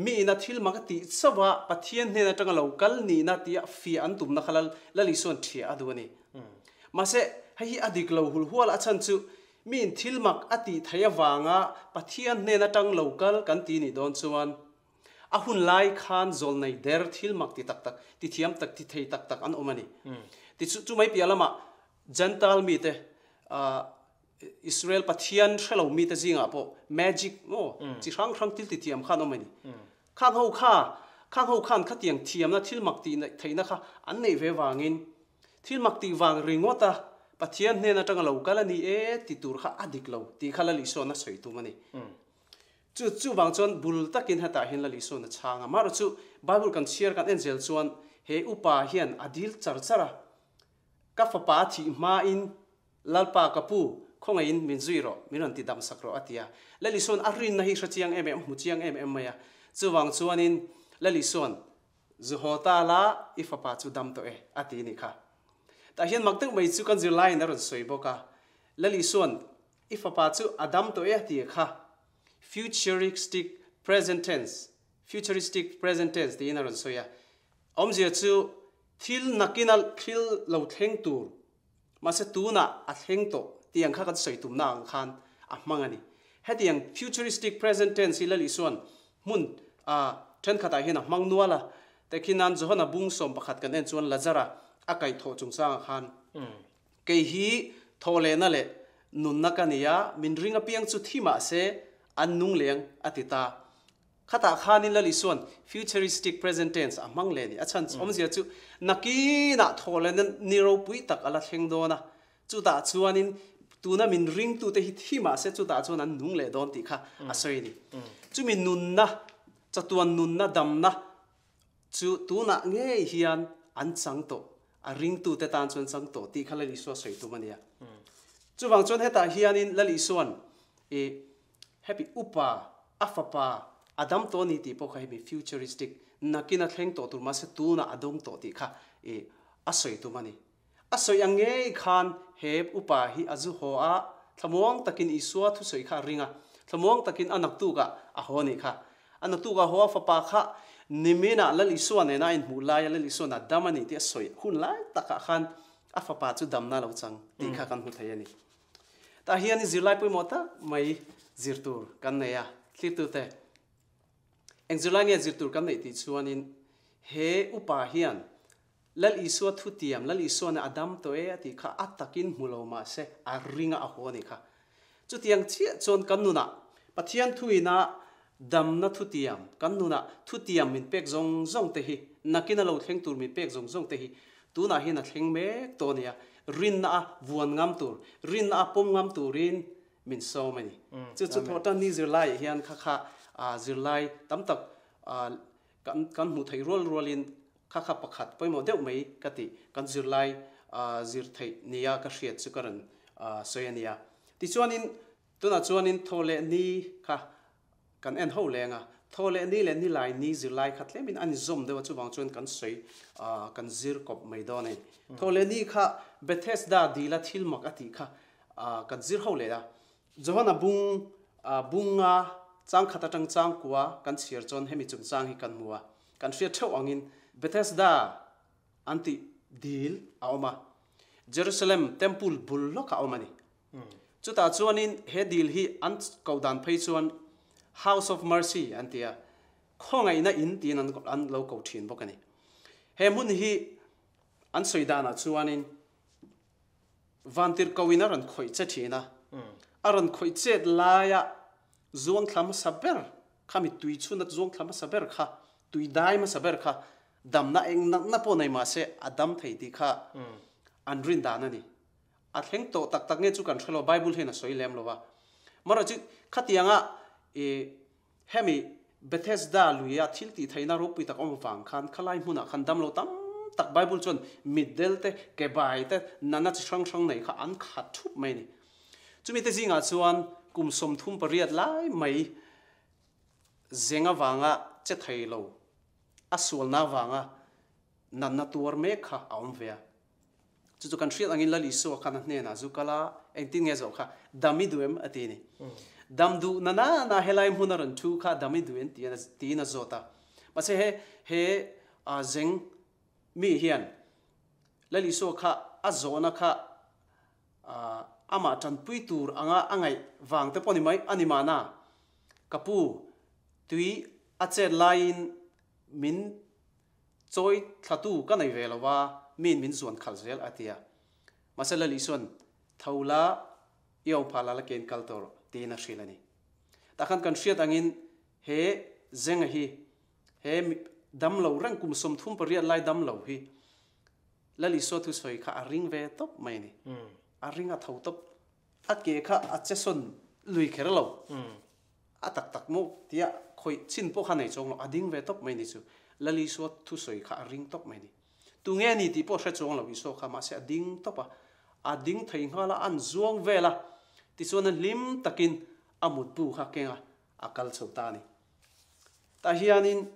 miina thil mak a tih chauh a Pathian hnen atanga lo kal nihna tia fiah an tumna kha Lal Isua'n thiah a duh a ni. Mahse, hei hi a dik lo hulhual a chhan chu miin thil mak a tih theih avanga Pathian hnen atang lo kal kan ti nih dawn chuan a hun lai khan zawlnei der thil mak ti tak tak, ti thiam tak, ti thei tak tak an awm a ni. Ti chu chu mai piah lamah Gentile mite Israel Pathian hre lo mite zingah pawh magic maw chi hrang hrang thil ti thiam kha an awm a ni. Khang ho kha, khang ho khan khatiang thiamna thil mak tih theihna kha an neih ve vangin thil mak tih vang ringawt a Pathian hnen atanga lo kal a ni e ti tur kha a dik lo tih kha Lal Isuan a sawi tum a ni. Chu chuvang chuan bul takin hetah hian Lal Isuan a chhang a. Amaherawhchu chu Bible kan chhiar kan en zel chuan he upa hian a dil char char a, Ka fapa a thih hmain Lalpa ka pu, khawngaihin min zui rawh, min rawn ti dam sak rawh a ti a. Lal Isuan a rinna hi hre chiang em em, a hmu chiang em em mai a. Chuvang chuanin Lal Isuan, Zu haw ta la, i fapa chu dam tawh e, a ti ni kha. Tah hian mak deuh mai chu kan zirlaiin a rawn sawi bawk a. Lal Isuan, I fapa chu a dam tawh e a ti kha. Futuristic present tense, futuristic present tense tiin a rawn sawi a. Awmzia chu thil nakina thil lo thleng tur Mahse tunah a thleng tawh tih ang kha kan sawi tumna ang khan a hmang a ni. Hetiang futuristic present tense hi Lal Isua'n hmun a thenkhatah hian a hmang nual a. Tekhinan Johana bung 11 kan en chuan Lazara a kaihthawh chungchangah khan kei hi thawhlehna leh nunna ka ni a, min ring apiang chu thi mahse an nung leng a ti ta. Khatah khanin Lal Isua'n futuristic present tense a hmang leh a ni. A chhan awmzia chu nakinah thaw leh ni ropui tak a la thleng dawn a, chutah chuanin tuna min ringtute hi thi mah se chutah chuan an nung leh dawn tih kha a sawi a ni. Chumi nunna, chatuan nunna damna chu tunah ngei hian an chang tawh, a ringtute tan chuan chang tawh tih kha Lal Isua sawi tum a ni a. Chuvang chuan hetah hianin Lal Isua'n i Happy upa, a fapa, a dam tawh a ni tih pawh kha hemi futuristic, nakin a thleng tawh tur mahse tunah a dawng tawh tih kha i a sawi tum a ni. A sawi ang ngei khan he upa hi a zu haw a, thlamuang takin Isua thusawi kha a ring a, thlamuang takin a naktukah a haw a nih kha. A naktukah haw a fapa kha niminah Lal Isua nena a inhmuh laia Lal Isua'n a dam a ni tih a sawi hun lai takah khan a fapa chu damna a lo chang tih kha kan hmu thei a ni. Tah hian zirlai pawimawh tak mai zir tur kan nei a, thlirtute. Eng zirlai nge zir tur kan neih tih chuanin he upa hian Lal Isua thutiam, Lal Isuana a dam tawh e a tih kha a takin hmu lo mah se a ringa a haw a nih kha. Chutiang chiah chuan kan nunah Pathian thuina damna thutiam, kan nunah thutiam min pek zawng zawng te hi, nakin a lo thleng tur min pek zawng zawng te hi tunah hian a thleng mek tawh a nia, rinna a vuan ngam tur, rinna a pawm ngam turin min sawm a ni. Chu chu thawhtan ni zirlaiah hian kha kha zirlai tam tak kan kan hmuh theih rual rualin kha kha pakhat pawimawh deuh mai ka tih kan zirlai zir theih nia ka hriat chu ka rawn sawi a nia. Tichuanin tunah chuanin thaw leh ni kha Kan en ho leng a, thaw leh ni leh ni lai ni zirlai kha tlemin a ni zawm deuh a, chuvang chuan kan sawi kan zir kawp mai dawn a ni. Thaw leh ni kha Bethesda dila thil mak a tih kha kan zir ho leh a. Johana bung bunga chang khat atang chang kua kan chhiar chuan hemi chungchang hi kan hmu a, kan hriat theuh angin Bethesda an tih dil a awm a, Jerusalem temple bul lawkah a awm a ni. Chutah chuanin he dil hi an koh dan phei chuan House of Mercy an ti a, khawngaihna in tiin an lo ko thin bawk a ni. He hmun hi an sawi danah chuanin vantirhkohin a rawn khawih che thin a, a rawn khawih chet laia zuangthla hmasa ber kha mi tui chhuna zuangthla hmasa ber kha, tui dai hmasa ber kha damna eng natna pawh nei mahse a dam thei tih kha an rin dan a ni. A thleng tawh tak tak nge chu kan hre lo, Bible hian a sawi lem lo a. Marawh chu khatianga i hemi Bethesda luia thil tih theihna ropui tak awm avang khan khalai hmunah khan damlo tam tak Bible chuan mitdel te, kebai te, nana chi hrang hrang nei kha an khat thup mai a ni. Chumi te zingah chuan kum 38 lai mai zeng avanga che thei lo, a sualna avanga natna tuar mek kha a awm ve a. Chu chu kan hriat angin Lal Isua khan a hnenah zu kal a, engtin nge zawh kha, Dam i duh em? a ti a ni. Dam duh na na na helai hmun a rawn thu kha dam i duh em? tiin a zawt a. Mahse he he zeng mi hian Lal Isua kha a zawhna kha. Amah tanpui tur anga a ngaih vang te pawh ni mai a ni mahna, ka pu, tui a chet laiin min chawi thlatu ka nei ve lo va, miin min zuan khalh zel a ti a. Mahse Lal Isuan, Tho la, i awm phah la la ken kal tawh rawh, tiin a hrilh a ni. Tah khan kan hriat angin he zenga hi, he damlo reng kum 38 lai damlo hi Lal Isua thusawi kha a ring ve tawp mai a ni. A ring a tho tawp. A ke kha a che sawn lui kher lo. A tak tak maw tia khawih chin pawh kha nei chuang lo. A ding ve tawp mai a ni chu. Lal Isua thusawi kha a ring tawp mai a ni. Tu nge ni tih pawh hre chuang lo Isua kha mahse a ding tawp a. A ding thei nghal a, an zuang vel a. Tichuan a hlim takin a mutbu kha keng a, a kal chho ta a ni. Tah hianin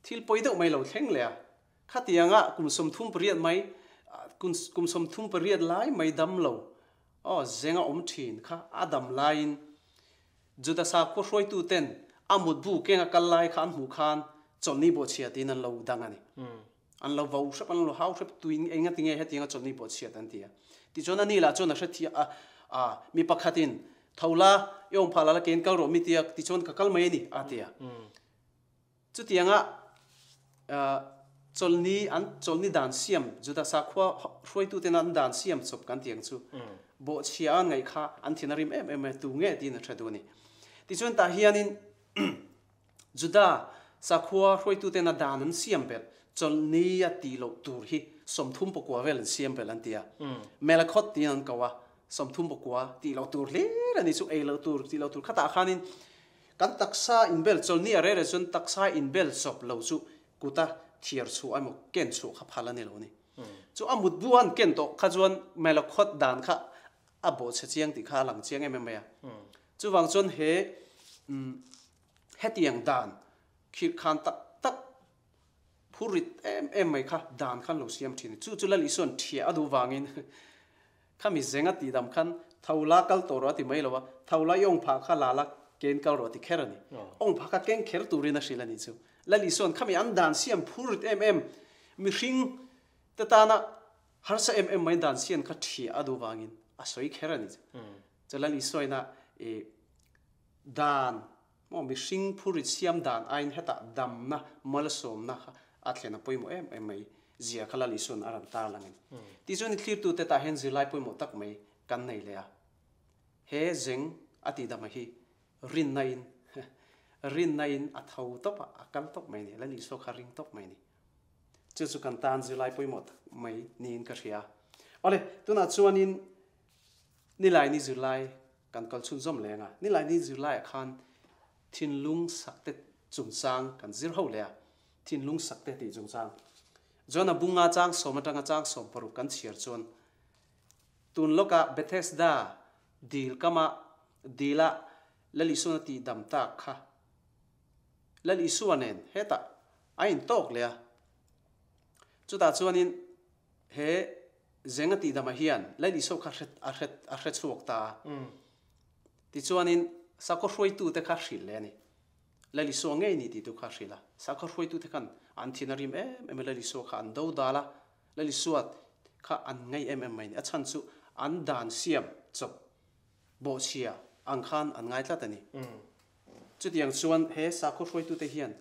thil pawi deuh mai lo thleng leh a, khatianga kum 38 mai, kum 38 lai mai dam lo, aw zenga awm thin kha a dam laiin Juda sakhaw hruaitu ten a mutbu kenga kal lai kha an hmuh khan chawlhni bawhchhia tiin an lo dang a ni. An lo vo hrep, an lo hau hrep, tuin enga tinge hetianga chawlhni bawhchhiat an ti a. Tichuan ani lah chuan a hre thiah a, a, mi pakhatin, Tho la, i awm phah la la kein kal rawh mi tia, tichuan ka kal mai a ni, a ti a. Chutianga chawlhni an chawlhni dan siam, Juda sakhua hruaituten an dan siam chawp kan ti ang chu, bawhchhia an ngaih kha an thin a rim em em a, tu nge tiin a hre duh a ni. Tichuan tah hianin Juda sakhua hruaituten a dan an siam belh, chawlhni a tih loh tur hi 39 vel an siam belh an ti a. Melakhot tiin an ko a, 39 tih loh tur hlir a ni chu, ei loh tur, tih loh tur khatah khanin kan taksa inbel chawlhni a rere chuan taksa inbel chawp lo chu kuta thiar chhuah emaw ken chhuah kha phal a ni lo a ni. Chu a mutbu an ken tawh kha chuan melakhot dan kha a bawhchhe chiang tih kha a lang chiang em em mai a. Chuvang chuan he hetiang dan khirh khan tak tak phurit em em mai kha dan khan lo siam thin. Chu chu Lal Isuan thiah a duh vangin khami zenga tihdam khan tho la kal tawh rawh a ti mai lo a, tho la i awng phah kha la la ken kal rawh a ti kher a ni. Awng phah kha keng kher turin a hrilh a ni chu. Lal Isuan khami an dan siam phurit em em mihring te tana harsa em em mai dan siam kha thiah a duh vangin a sawi kher a ni chu. Chu Lal Isuaina i dan maw mihring phurit siam dan aiin hetah damna malsawmna kha a thlen a pawimawh em em mai zia kha Lal Isuan a rawn tar lang in. Tichuan i thlirtute tah hian zirlai pawimawh tak mai kan nei leh a. He zeng a tihdama hi rinna in rinna in a tho tawp a, a kal tawp mai a ni. Lal Isua kha ring tawp mai a ni. Chu chu kan tan zirlai pawimawh tak mai niin ka hria. Awle, tunah chuanin Nilaini zirlai kan kal chhunzawm leng a, Nilaini zirlaiah khan thinlung sakte chungchang kan zir ho leh a, thinlung sakte tih chungchang. John-a bunga chang sawm atanga chang 16 kan chhiar chuan tun lawkah Bethesda dil kama dila Lal Isuan a tih dam tak kha Lal Isua nen hetah a intawk leh a, chutah chuanin He zenga tihdamah hian Lal Isua kha a hre a hre chhuak ta a. Tichuanin sakhaw hruaitute kha hrilh leh a ni. Lal Isua ngei ni tihtu kha hrilh a. Sakhaw hruaitute khan an thin a rim em em a, Lal Isua kha an do dal a, Lal Isua kha an ngei em em mai a ni. A chhan chu an dan siam chawp bawhchhia ang khan an ngai tlat a ni. Chutiang chuan he sakhaw hruaitute hian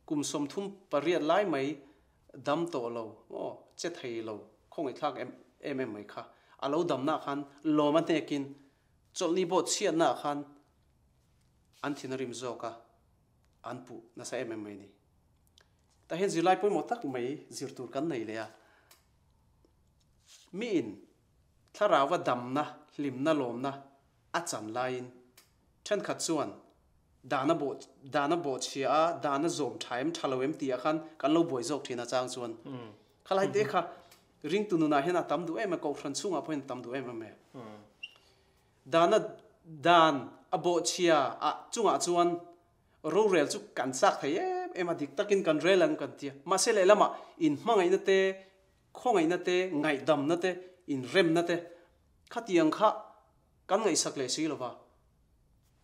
kum 38 lai mai dam tawh lo maw, che thei lo, khawngaihthlak em em em mai kha. A lo damna khan lawm a hnekin chawlhni pawh chhiatna khan an thin a rim zawk a, an puh nasa em em mai a ni. Tah hian zirlai pawimawh tak mai zir tur kan nei leh a. Miin thlarauva damna, hlimna, lawmna a chan laiin thenkhat chuan Dan a bawh, dan a bawh chhia a, dan a zawm tha em, tha lo em tih ah khan kan lo buai zawk thin a chang chuan. Khalai te kha ringtu nunah hian a tam duh em a, kohhran chhungah pawh hian a tam duh em em e. Dan a, dan a bawh chhia ah chungah chuan rorel chu kan chak thei em em a, dik takin kan rel ang kan tia. Mahse lehlamah inhmangaihna te, khawngaihna te, ngaihdamna te, inremna te khatiang kha kan ngaihsak leh si lova.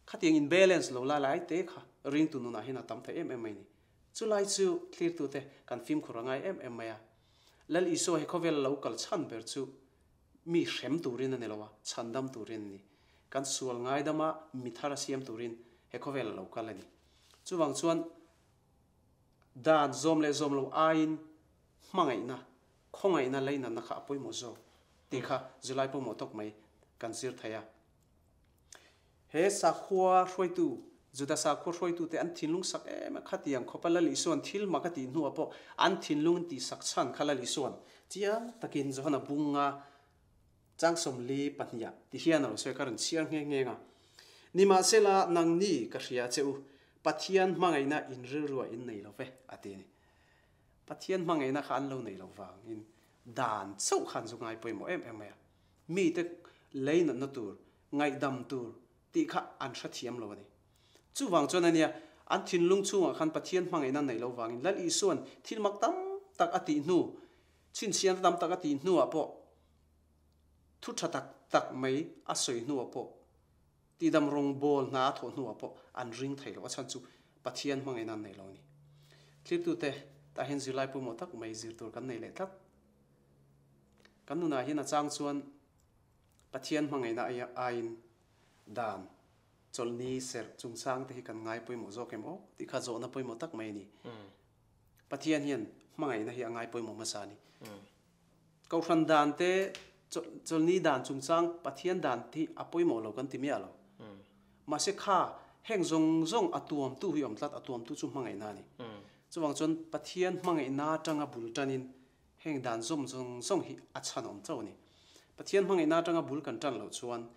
Khatiang in balance lo lai lai te kha ringtu nunah hian a tam thei em em mai ni. Chulai chu thlirtute kan fimkhur a ngai em em mai a. Lal Isua hi khawvel lo kal chhan ber chu Mi hrem turin a ni lo a, chhandam turin a ni. Kan sual ngaidama mi thar a siam turin he khawvel a lo kal a ni. Chuvang chuan dan zawm leh zawm lo aiin hmangaihna, khawngaihna leinatna kha a pawimawh zawk tih kha zirlai pawimawh tawk mai kan zir thei a. He sakhua hruaitu, Juda sakhua hruaitute an thinlung sak em a, khatiang khawpa Lal Isua'n thil mak a tih hnuah pawh an thinlung an tihsak chhan kha Lal Isua'n chiang takin Johana bunga chang 42 ah ti hian a lo sawi a, ka rawn chhiar nghe nghe a. Nimahsela, nangni ka hria che u, Pathian hmangaihna in rilruah in nei lo ve, a ti a ni. Pathian hmangaihna kha an lo nei lo vangin dan chauh khan zu ngai pawimawh em em mai a. Mite lei natna tur, ngaihdam tur tih kha an hrethiam lo a ni. Chuvang chuan a nia, an thinlung chhungah khan Pathian hmangaihna an neih loh vangin Lal Isua'n thil mak tam tak a tih hnu, chhinchhiahna tam tak a tih hnuah pawh, thu tha tak tak mai a sawi hnuah pawh, tihdam rawngbawl hna a thawh hnuah pawh an ring thei lo. A chhan chu Pathian hmangaihna an nei lo a ni. Thlirtute, tah hian zirlai pawimawh tak mai zir tur kan nei leh tlat. Kan nunah hian a chang chuan Pathian hmangaihna aiin dan chawlhni serh chungchang te hi kan ngai pawimawh zawk em aw tih kha zawhna pawimawh tak mai a ni. Pathian hian hmangaihna hi a ngai pawimawh hmasa a ni. Kohhran dan te chawlhni dan chungchang Pathian dan hi a pawimawh lo kan ti miah lo. Mahse kha heng zawng zawng a tuamtu hi awm tlat, a tuamtu chu hmangaihna a ni. Chuvang chuan Pathian hmangaihna atanga bul tanin Heng dan zawm zawng zawng hi a chhan awm chauh a ni. Pathian hmangaihna atanga bul kan tan loh chuan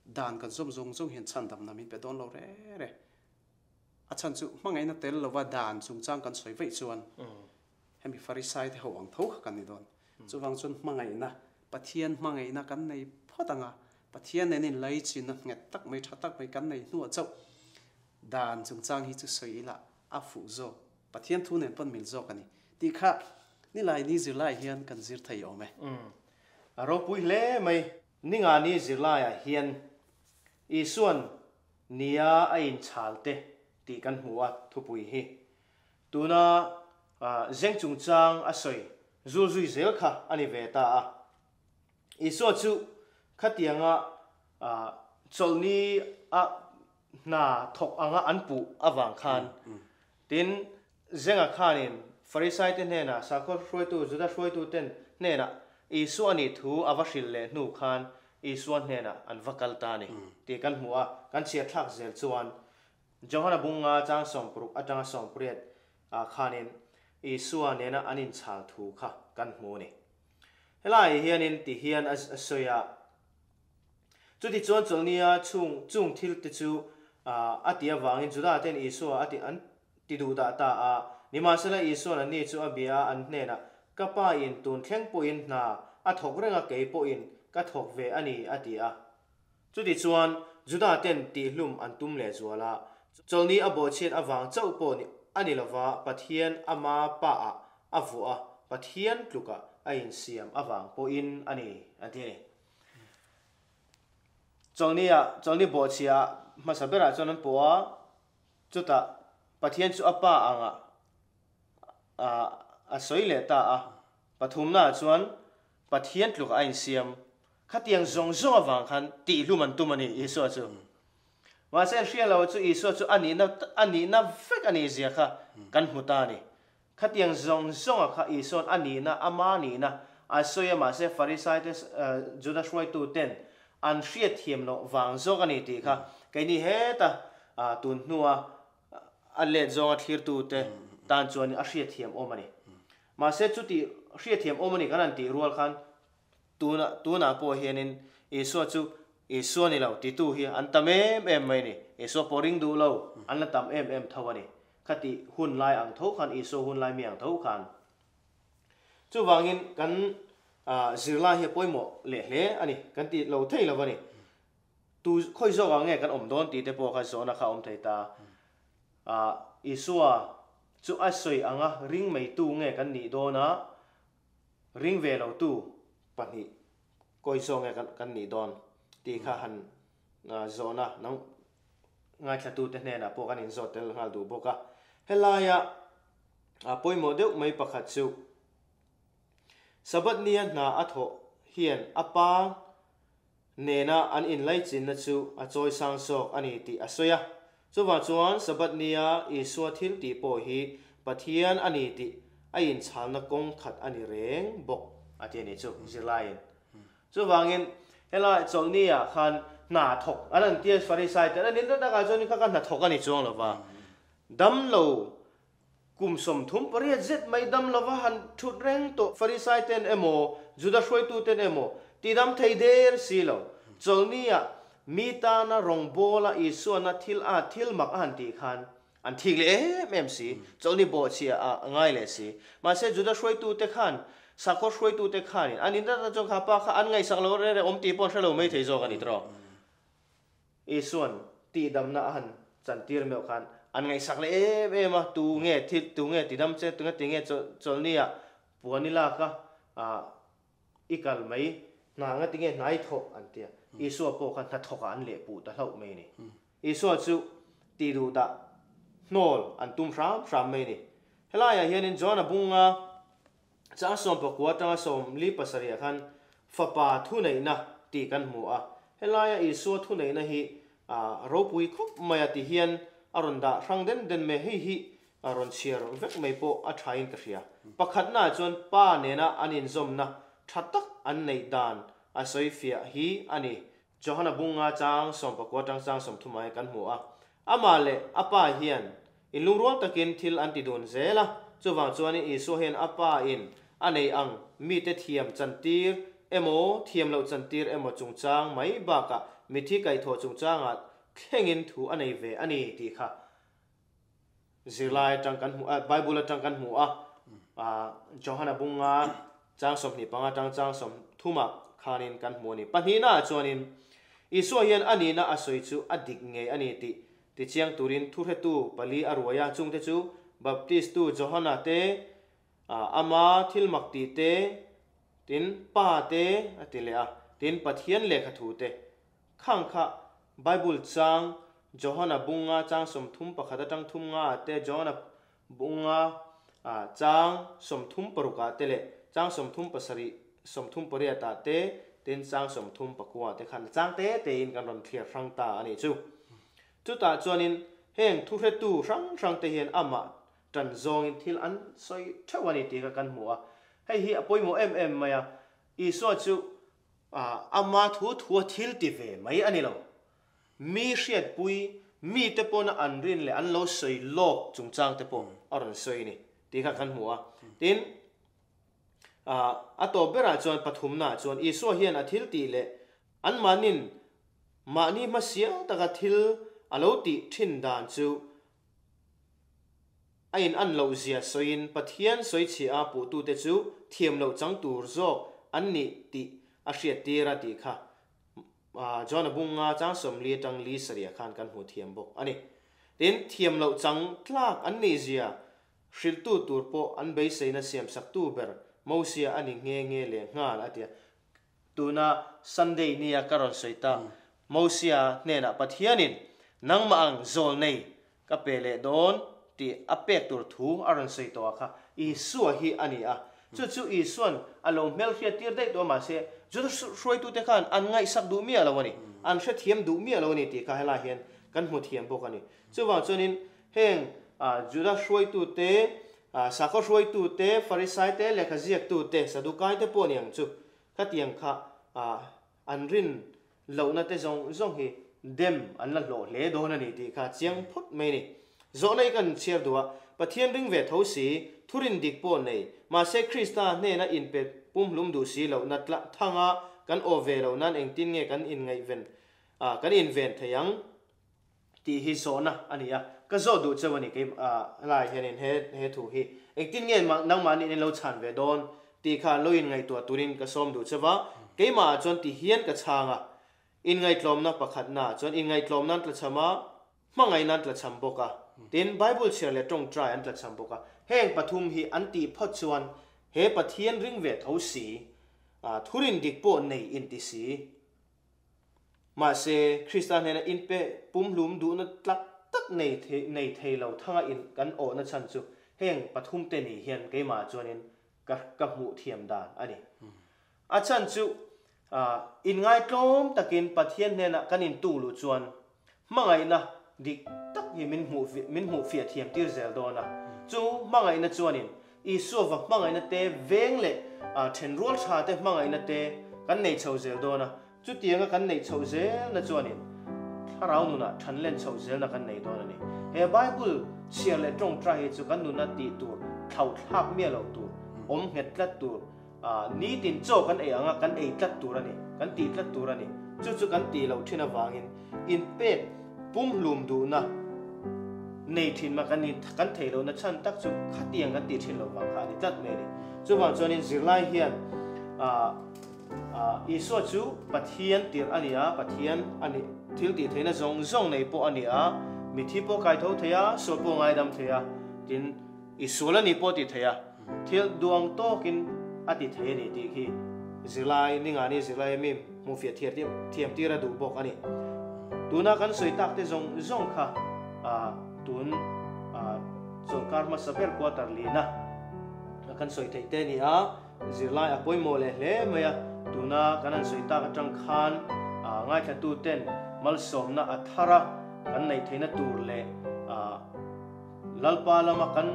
dan kan zawm zawng zawng hian chhan damna min pe dawn lo re re. A chhan chu hmangaihna tel lova dan chungchang kan sawi vaih chuan hemi Farisai te ho ang tho kha kan ni dawn. Chuvang chuan hmangaihna, Pathian hmangaihna kan nei phawt ang a, Pathian nen inlaichinna nghet tak mai, tha tak mai kan nei hnuah chauh dan chungchang hi chu sawi ila a fuh zawk. Pathian thu nen pawn mil zawk a ni tih kha nilai ni zirlai hian kan zir thei awm e. A ropui hle mai. Ningani zirlaiah hian Isua'n nia a inchhal te tih kan hmu a thupui hi. Tuna zeng chungchang a sawi zul zui zel kha a ni ve ta a. Isua chu khatianga chawlhni a hna thawk anga an puh avang khan tin Zenga khanin Farisaite hnenah sakhaw hruaitu Juda hruaituten hnenah Isua anih thu a va hrilh leh hnu khan Isua hnenah an va kal ta a ni tih kan hmu a, kan chhiatthlak zel chuan Johana bunga chang 60 atanga 80 ah khanin Isua nena an inchhal thu kha kan hmu a ni. Helaiah hianin ti hian a sawi a. Chutichuan chawlhnia chung chung thil te chu a ti avangin Juda ten Isua a ti an ti duh dah ta a. Nimahsela Isua'n anni chu a bia a, an hnenah, Ka pa in tun thleng pawhin hna a thawk reng a, kei pawhin ka thawk ve a ni, a ti a. Chutichuan Juda ten tihhlum an tum leh zual a, chawlhni a bawhchhiat avang chauh pawh a ni lova, Pathian ama pa ah a vuah a, Pathian tlukah a insiam avang pawhin a ni, a ti a ni. Chawlhnia, chawlhni bawhchhia hmasa berah chuan an pawh a, chutah Pathian chu a pa angah a sawi leh ta a. Pathumnaah chuan Pathian tlukah a insiam. Khatiang zawng zawng avang khan tihhlum an tum a ni Isua chu. Mahse an hria lo chu Isua chu a nihna a nihna vek a nih zia kha kan hmu ta a ni. Khatiang zawng zawnga kha Isua'n a nihna, ama nihna a sawi a, mahse Farisaite, Juda hruaituten an hriatthiam loh vang zawk a ni tih kha keini heta tun hnua a let zawnga thlirtute tan chuan a hriatthiam awm a ni. Mahse chuti hriatthiam awm a ni kan han tih rual khan tuna tunah pawh hianin Isua chu Isua ni lo titu hi an tam em em mai a ni. Isua pawh ring duh lo an la tam em em tho a ni. Khati hun lai ang tho khan, Isua hun lai mi ang tho khan. Chuvangin kan zirlai hi a pawimawh leh hle a ni, kan ti lo thei lo a ni. Tu khawi zawk ang nge kan awm dawn tih te pawh kha zawhna kha a awm thei ta. Isua chu a sawi anga ring meitu nge kan nih dawn a, ring ve lotu pahnih kawi zawk nge kan nih dawn tih kha han zawhna nang Ngaithlatute hnenah pawh kan inzawt tel nghal duh bawk a. Helaia pawimawh deuh mai pakhat chu Sabbath nia hna a thawh hian a Pa nena an inlaichinna chu a chawisang zawk a ni tih a sawi a. Chuvang chuan Sabbath nia Isua thil tih pawh hi Pathian a ni tih a inchhalna kawng khat a ni reng bawk a ti a ni chu zirlaiin. Chuvangin helai chawlhni ah khan hna thawk an an tia Farisai te an in takah chuan kha kha hna thawk a ni chuang lova damlo Kum 38 zet mai dam lova han thut reng tawh Farisai ten emaw, Juda hruaitu ten emaw ti dam thei der si lo. Chawlhni-ah mi tana rawngbawla Isuana thil a thil mak a han tih khan an thik leh em em si, chawlhni bawhchhia a ngai leh si. Mahse Juda hruaitu te khan, sakhaw hruaitu te khanin an inrat chuan kha pa kha an ngaihsak lo rere awm tih pawh an hre lo mai thei zawk a ni tawh. Isuan tihdamna a han chantir meuh khan an ngaihsak leh em em a, tu nge thil, tu nge tidam che, tu nge ti nge chawlhnia puan i lak a, ah i kal mai, hna nga ti nge hna i thawh an ti a. Isua pawh kha hnathawkah an lehpuh ta hlauh mai a ni. Isua chu tih duh dah hnawl an tum hram hram mai a ni. Helaiah hianin John-a bunga Chang 19 atanga 47 ah khan Fapa thuneihna tih kan hmu a. Helaia Isua thuneihna hi a ropui khawp mai a ti hian a rawn dah hrang den den mai a, hei hi a rawn chhiar vek mai pawh a thain ka hria. Pakhatnaah chuan Pa nena an inzawmna tha tak an neih dan a sawi fiah hi a ni. Johana bunga chang 19 atang chang 30 ah hian kan hmu a. Amah leh a Pa hian inlungrual takin thil an ti dun zel a, chuvang chuanin Isua hian a Pa in a nei ang mite thiam chantir emaw thiam loh chantir emaw chungchang mai bakah mithi kaihthawh chungchangah thlengin thu a nei ve a ni tih kha zirlai atang kan hmu a, Bible atang kan hmu a, Johana bunga chang 25 atang chang 30 ah khanin kan hmu a ni. Pahnihnaah chuanin Isua hian a nihna a sawi chu a dik ngei a ni tih tichiang turin thuhretu pali a ruai a, chungte chu Baptistu Johana te, ama thil mak tih te, tin Pa te a ti leh a, tin Pathian lehkha thu te. Khang kha Bible chang Johana bunga chang 31 atang 30 ah te, Johana bunga chang 36 ah te leh chang 37, 38 ah te, tin chang 39 ah te khan chang te tein kan rawn thliar hrang ta a nih chu. Chutah chuanin heng thuhretu hrang hrang te hian amah tan zawngin thil an sawi theuh a ni tih kha kan hmu a. Hei hi a pawimawh em em mai a, Isua chu Ama thu thua thil ti ve mai a ni lo. Mi hriatpui, mite pawna an rin leh an lo sawi lawk chungchang te pawh a rawn sawi a ni tih kha kan hmu a. Tin, a tawp berah chuan pathumnaah chuan Isua hian a thil tih leh anmahnin mahni hmasial taka thil a lo tih thin dan chu A in an loh zia sawiin Pathian sawichhia a puhtute chu thiam loh chang tur zawk an nih tih a hriattir a tih kha John-a bunga chang 40 atang li sarih khan kan hmu thiam bawk a ni. Tin, thiam loh chang tlak an nih zia hrilhtu tur pawh an beiseina siamsaktu ber Mosia a ni nghe nghe leh nghal a ti a. Tuna Sunday nia ka rawn sawi ta Mosia hnenah Pathianin nangmah ang zawl nei Ka pe leh dawn tih a pek tur thu a rawn sawi tawh a kha Isua hi a ni a. Chu chu Isua'n a lo hmelhriat tir daih tawh a mahse Juda hruaitute khan an ngaihsak duh miah lo a ni. An hrethiam duh miah lo a ni tih kha helai hian kan hmu thiam bawk a ni. Chuvang chuanin heng Juda hruaitute, sakhaw hruaitute, Farisaite, lehkha ziaktute, Sadukaite pawh ni ang chu khatiang kha an rin Lohna te zawng zawng hi dem an la hlawh hle dawn a ni tih kha chiang phawt mai a ni. Zawhna hi kan chhiar duh a, Pathian ring ve tho si, thurin dik pawh nei, mahse Krista hnena inpe pumhlum duh si lohna tla thanga kan aw ve loh nan engtin nge kan inngaihven a, kan inven thei ang tih hi zawhna a ni a. Ka zawh duh cheu a ni kei helaiah hianin he he thu hi engtin nge nangmah nih in lo chhan ve dawn tih kha an lo inngaihtuah turin ka sawm duh cheu a, keimahah chuan ti hian ka chhang a, inngaihtlawmna pakhatnaah chuan inngaihtlawmna an tlachham a, hmangaihna an tlachham bawk a, tin Bible chhiar leh tawngtai an tlachham bawk a, heng pathum hi an tih phawt chuan he Pathian ring ve tho si, thurin dik pawh nei inti si. Mahse, Krista hnena inpe pumhlum duhna tlak tak nei nei thei lo thanga in kan awhna chhan chu heng pathum te ni hian keimah chuanin ka ka hmuh thiam dan a ni. A chhan chu Inngaitlawm takin Pathian hnenah kan intung luh chuan hmangaihna dik tak hi min hmuh min hmuh fiah thiam tir zel dawn a. Chu hmangaihna chuanin Isua va hmangaihna te veng leh thenrual tha te hmangaihna te kan nei chho zel dawn a. Chutianga kan neih chhoh zelna chuanin thlarau nunah thanlen chhoh zelna kan nei dawn a ni. He Bible chhiar leh tawngtai hi chu kan nuna tih tur, thlauhthlak miah loh tur, awm nghet tlat tur, nitin chaw kan ei anga kan ei tlat tur a ni, kan tih tlat tur a ni. Chu chu kan tih loh thin avangin inpek pumhlum duhna nei thin mah kan kan theih lohna chhan tak chu khatiang kan tih thin loh vang kha a ni tlat mai a ni. Chuvang chuanin zirlai hian Isua chu Pathian tirh a ni a, Pathian a ni, thil tih theihna zawng zawng nei pawh a ni a, mithi pawh kai tho thei a, sual pawh ngaidam thei a, tin, i sual a ni pawh ti thei a, thil duang tawkin a ti thei a ni tih khi zirlai ningani zirlai a mi hmuhfiah thiar thiam tir a duh bawk a ni. Tuna kan sawi tak te zawng zawng kha tun chawlhkar hmasa ber quarter lina kan sawi theih te a ni a. Zirlai a pawimawh leh hle mai a, tuna kan han sawi tak atang khan ngaithlatuten malsawmna a thar a, kan neih theihna tur leh Lalpa lama kan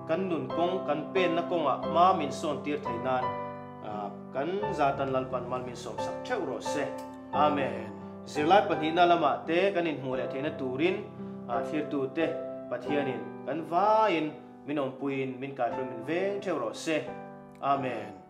kan nun kawng kan penna kawngah hma min sawn tir theih nan kan zatan Lalpan mal min sawm sak theuh rawh se. Amen. Zirlai pahnihna lamah te kan inhmuh leh theihna turin thlirtute Pathianin kan vaiin Min awmpuiin min kaihruai min veng theuh rawh se. Amen.